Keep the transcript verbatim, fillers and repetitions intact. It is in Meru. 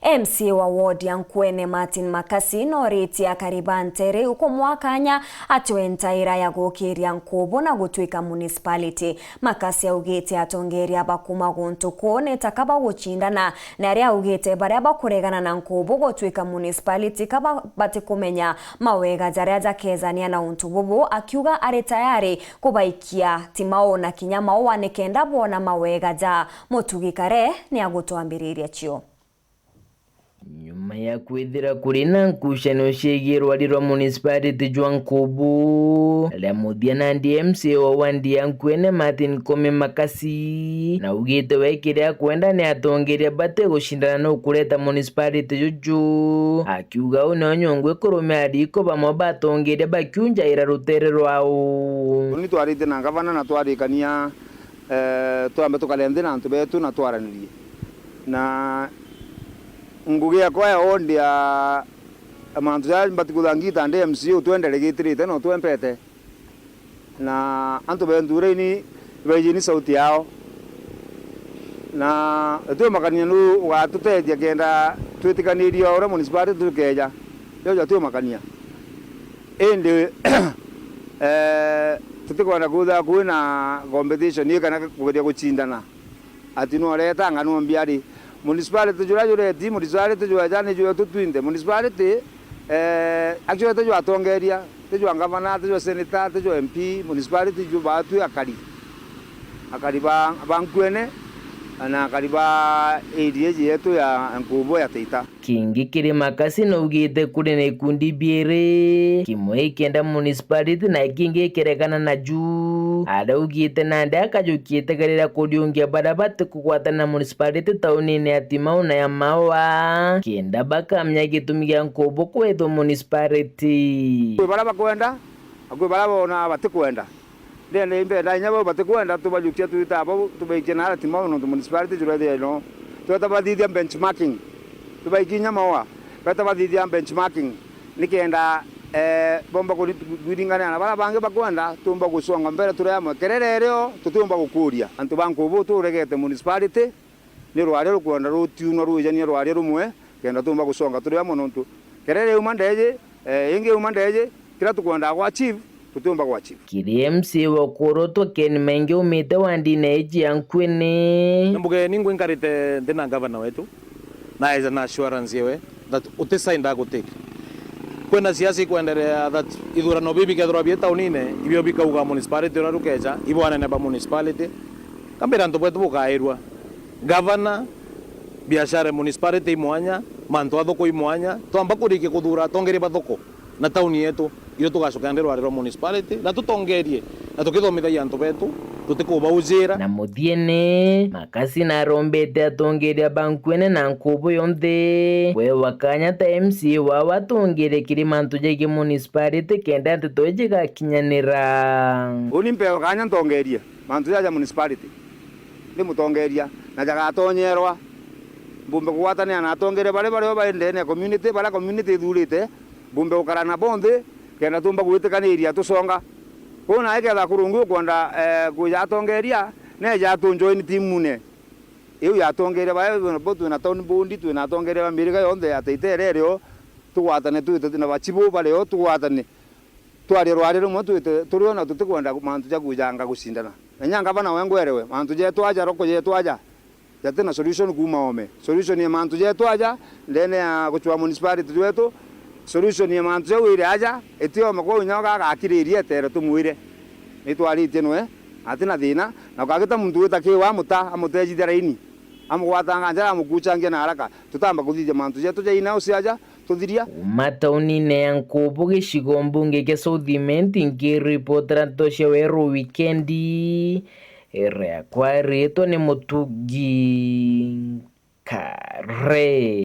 M C A wa ward ya Nkuene Martin Makasi noritie akari ba ntere iu kumwa kanya atwe ntaira ya gukiria Nkubu na gutwika municipality. Makasi augite atongeria ba kuma guntu kuu ni ta ka bagucindana, na aria augite baria bakuregana na Nkubu gutwika municipality ka ba-, batikumenya mawega jaria jakejania na untu bubu, akiuga ari tayari kubaikia Timau na kinya Maua nikenda boona mawega ja. Mutugi Kare ni agutwambiriria cio. Nyuma ya kwithira kuri na nkucanio ciegii rwari rwa municipality jwa Nkubu, ria muthia nandi M C A wa ward ya Nkuene Martin Koome Makasi naugite we kiria akwenda ni atongeria batigucindana nukureta municipality juju, akiuga uu nio nyungu ikurumia riko bamwe batongeria bakiunjaira rutere rwao. Uni twaritie na ngavana na twarikania, eh, twambe tukare nthi na antu betu na twaranirie. Na ngugi yakwa ya ward ya, ya mantu jaria mbati kuthangiita ndi M C A utwenderegitirite na utwempete. Na antu bentu uraini baijini sauti yao. Na tutiumakania nu ugatutethia kenda twitikaniria uria municipality tukeja. Jojo atiumakania. Indi, eh, tutikwenda kwithirwa kwina competition ii kana kugeria gucindana. Ati nu ureta ng'ano mbi ari. Municipality juria jureti, municipality jweja ni jwetu twinthe. Municipality, eh, actually ti jwa atongeria, ti jwa ngavana, ti jwa senator, ti jwa M P, municipality ju baatwi akari. Akari ba, ba Nkuene, na akari ba area iji yetu ya Nkubu ya Taita. Kingi kiri Makasi naugite kuri na ikundi biiri, kimwe ikenda municipality na kingi ikiregana na ju. Araugite nandi akajukia itegerera kuriungia baria batikugwatana na municipality taunine ya Timau na ya Maua, kenda bakamenya gitumi gia Nkubu kwethwa municipality. Kwi baria bakwenda, na kwi baria bona batikwenda. Ndenda imbenda inya bau batikwenda tubajukia twita bau tubaikie na ara Timau nontu municipality jurethia ino. Tweta bathithia benchmarking. Tubaikie inya Maua. Beta bathithia benchmarking. Nikenda, eh, bomba kuri-, kwiringania na baria bangi bakwenda, tumba guconga mbere turi amwe. Kerere irio tutiumba gukuria. Antu ba Nkubu turegete municipality, ni rwaria rukwenda rutiunwa rwijania rwaria rumwe, kenda tumba guconga turi amwe nontu kerere iuma ndeji, eh, ingi iuma ndeji, kiria tukwendaga gwa achieve, tutiumba gwa achieve. Kiri M C A wa Kuurutwa Ken Maingi umite wandine iji ya Nkuene. Ni mbuge ningwi nkarite nthi na ngavana wetu, na eja na assurance yewe that uti side agutake. Kwina siasa ikwenderea that ithurano biu bikethirwa bi taunine, ibio bikauga municipality uria rukeja, ibo anene ba municipality. Kambira antu betu bukairua. Gavana, biashara ya municipality i mwanya, mantu a thoko i mwanya, twamba kurikia kuthura atongeria ba thoko na tauni yetu, irio tugacoka ndi rwari rwa municipality, na tutongerie, na tukithomithagia antu betu, tutikubaujira. Na muthiene, Makasi narombete atongeria ba Nkuene na Nkubu yonthe, kwewa kanya ta M C A wao atongerie kiri mantu jegii municipality kenda nteto iji igakinyanira. Uni mpewa kanya ntongerie mantu jaja municipality. Ndi mutongeria, na jagatonyerwa. Mbumbe kugwatanira na atongeria baria bario bari ndene ya community, baria community ithurite, mbumbe gukara nabo nthi, kenda tumba gwitikaniria tuconga. Kwou nae ketha kurungi ukwenda, eh, kwija atongeria, neja atujoin timune. Iu ya atongeria baria bo twina town board, twina atongeria ba miriga yonthe ya Taita iria irio, tugwatane twite na bachibu bario, tugwatane. Twarie rwari rumwe twite turio na tutikwenda mantu ja kujanga gucindana. Na inya ngavana we ngwerewe, mantu jetu aja, roko jetu aja, jati na solution kuuma oome. Solution ya mantu jetu aja, ndene ya gucwa municipality jwetu, solution ya mantu jau iri aja, iti oome kwou inya uga agakiririe etere tumwire. Nitwaritie nwe, ati na thina, na ukagita muntu wita kiu amuta, amutejithia raini, amugwatanga njara, amukuchangia na haraka. Tutamba kuthithia mantu jetu ja in-house aja, tuthiria. Kuuma taunine ya Nkubu, gicigo mbunge kia South Imenti, nkiripotera nteto cia Weru Wikendi, riakwa riitwa ni Mutugi. Kare.